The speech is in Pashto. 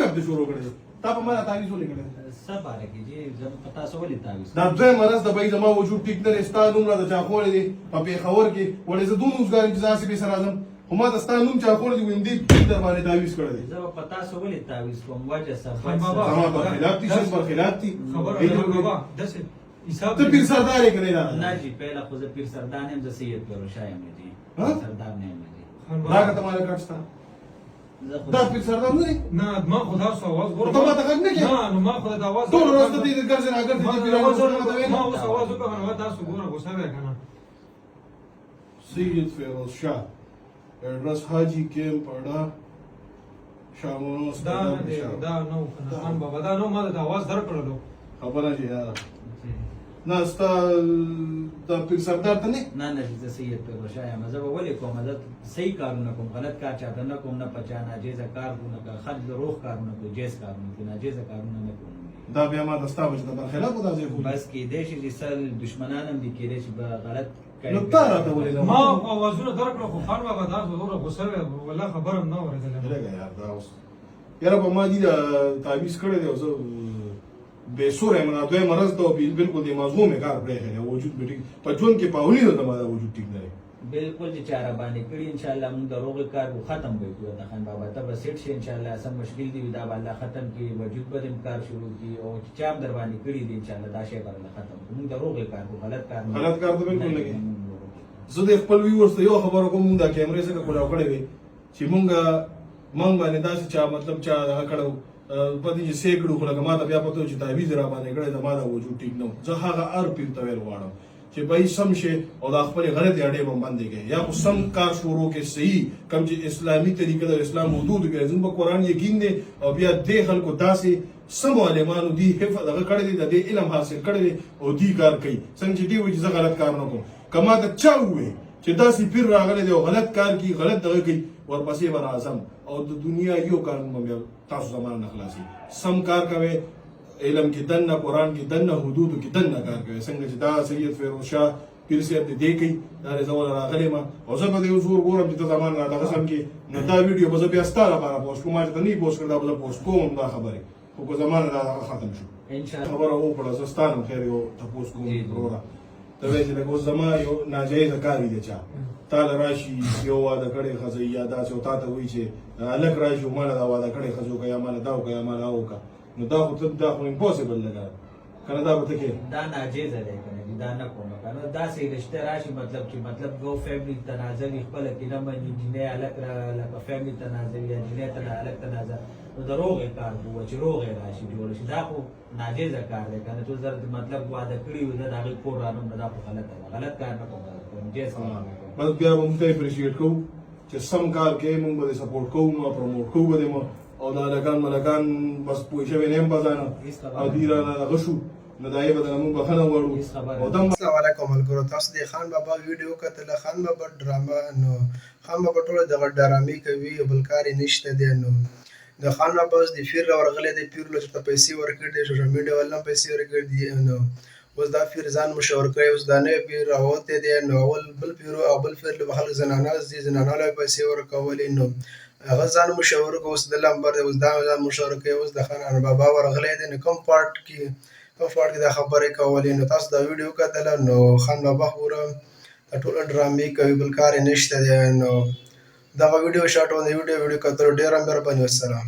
ګپ دې شروع کړی؟ تا په ما تعویذ ولې کړی؟ څه باره کې جی؟ زه په تاسو ولې تعویذ؟ دا دویم مرض د بای، زما وجود ټیک نه دی. ستا نوم راته چا ښوولی دی په پېښور کې. ولې زه دونه اوزګار یم چې زه هسې پې سره راځم؟ خو ما ته ستا نوم چا ښوولی دی، وایم دې پیر در باندې تعویذ کړی دی. زه به په تاسو ولې تعویذ کوم؟ وجه څه؟ خان بابا. زما پر خلاف دي، شم پر خلاف دي. خبره ای ده بابا، داسې حساب. ته پیر سردار یې که نه؟ نه جی، پهله خو زه پیر سردار نه یم، زه سید پیروشاه یم جی. ها؟ سردار نه یم جی. خان دا بابا. که ته ماله کټ ستا. زه خو دا پیر سردار نه دی؟ نه، ما خو تاسو اواز ګوره. ته ما ته غږ نه کوې؟ نه، نو ما خو دا اواز ټول ورځ ته دې ګرځې راګرځې. ما دې دا پیرانو اواز سره ته ویل. ما اوس اواز وکړ، نو تاسو ګوره غوسه وې کنه. سید فیروز شاه، ایډرس حاجی کیمپ اډا، شامونو. دا نه دی، دا نو کنه خان بابا، دا نو ما دا اواز درکړلو. خبره چې یاره، نه، ستا دا پیر سردار ته نه؟ نه نه، زه سید پیروشاه یم. زه به ولې کوم؟ زه صحیح کارونه کوم، غلط کار چاته نه کوم، نه په چا ناجیزه کار کوم، نه خلک روغ کارونه کوم، جیز کارونه کوم، ناجیزه کارونه نه کوم. دا بیا ما د ستا بچ د برخلاف دا ځای خو بس کېدای شي چې سر دشمنان هم دي، کېدای شي به غلط کوي. نو تا راته ولې دا ما خو اوازونه درکړو، خو خان بابا دا ګوره غوسه وې، والله خبرم نه اورېدله. لږه یار، دا اوس یاره په ما دي دا تعویذ کړی دی او زه بې سوره یم. دا دویم مرض ده او بالکل د مازغو مې کار پرېښی دی. وجود مې ټیک په ژوند کې پاولي نه، زما دا وجود ټیک نه دی. بالکل چې چاره باندې کړي، ان شاء الله موږ د روغ کار وو ختم به کړو. ته خان بابا ته به سیټ شي، ان شاء الله سم مشکل دی دا به الله ختم کړي، وجود به دې کار شروع کړي او چې چا هم در باندې کړي دي، ان شاء الله دا شی به الله ختم کړي. موږ د روغ کار کوو، غلط کار نه. غلط کار ته بالکل نه کوي. موږ د روغ کار. زه د خپل ویورز ته یو خبره کوم. مونږ دا کیمرې څخه کولاو کړې وي چې مونږ باندې داسې چا، مطلب چا دغه کړو په دې چې سې کړو، خو لکه ما ته بیا پته و چې تعویذ را باندې کړی، زما دا وجود ټیک نه و. زه هغه هر پیر ته ویل غواړم چې بای سم شي او دا خپلې غلطې اډې به باندې کوي، یا خو سم کار شروع کې، صحیح کم چې اسلامي طریقه د اسلام حدود کې، زموږ په قرآن یقین دی. او بیا دې خلکو داسې سم عالمانو دی حفظ دغه کړی دی، د دې علم حاصل کړی دی او دی کار کوي. څنګه چې دی وایي چې زه غلط کار نه کوم، که ما ته چا ووایي چې داسې پیر راغلی دی او غلط کار کوي، غلط دغه کوي، ورپسې به راځم او د دنیا یو قانون به بیا تاسو زمانه نه خلاصي. سم کار کوي، علم کې دننه، قرآن کې دننه، حدودو کې دننه کار کوي، څنګه چې دا سید فیروز شاه پیر صاحب دې دی کوي. دا زه ولا راغلی ما او زه به دې اوس ور ګورم چې ته زمان را دغه سم کې. نو دا ویډیو به زه بیا ستا لپاره پوسټ کوم، چې ته نه پوسټ کړ، دا به زه پوسټ کوم دا خبرې، خو که زمانه دا دغه ختم شو. ان شاء الله. خبره وکړه. زه ستا نه خیر یو تپوس کوم. جی، جی. وروره، ته وایې چې لکه اوس زما یو ناجایزه کار دی، چا تا له راشي یو واده کړی ښځه یا داسې، او تا ته وایي چې هلک راشي او ماله دا واده کړی ښځه وکړه، یا ماله دا وکړه، یا ماله هغه وکړه، نو دا خو ته دا خو امپاسبل ده کنه؟ کنه دا به ته کې؟ دا ناجیزه دی کنه چې دا نه کوم کنه. داسې رشته راشي، مطلب چې مطلب دوه فیملی تنازع وي خپله کې نه مني، جینۍ هلک را لکه فیملی تنازع وي یا جینۍ ته هلک تنازع، نو د روغې کار کوه چې روغې راشي جوړ شي. دا خو ناجیزه کار دی کنه چې زه مطلب واده کړي وي، زه د هغې کور رانم، نو دا خو غلطه ده. غلط کار نه کوم، کوم جیز کار نه کوم. بس بیا به موږ ته اپریشیټ کوو چې سم کار کوي، موږ به سپورټ کوو، ما پروموټ کوو به دې مو او دا هلکان ملکان بس پوه شوی نه یم په ځانه هیڅ خبره او دوی رانه دغه شو، نو د هغې به درنه موږ بښنه غواړو. هیڅ خبره او نه. دم السلام علیکم ملګرو، تاسو د خان بابا ویډیو کتله، خان بابا ډرامه. نو خان بابا ټوله دغه ډرامې کوي او بل کار یې نشته دی. نو د خان بابا اوس د پیر راورغلی دی، پیر له چېرته پیسې ورکړي دي، سوشل میډیا والا هم پیسې ورکړي دي. نو اوس دا پیر ځان مشهور کړی، اوس دا نوی پیر راوتی دی. نو اول بل پیر و، او بل پیر له به خلک زنانه ځي، زنانه له پیسې ورکولې، نو هغه ځان مشهور کړ. اوس د لمبر دی، اوس دا ځان مشهور کوي. اوس د خان بابا ورغلی دی. نو کوم پارټ کې دا خبرې کولې؟ نو تاسو دا ویډیو کتله. نو خان بابا ګوره دا ټوله ډرامې کوي، بل کار یې نشته دی. نو دغه ویډیو شارټ و. د ویډیو کتلو ډېره مهرباني. والسلام.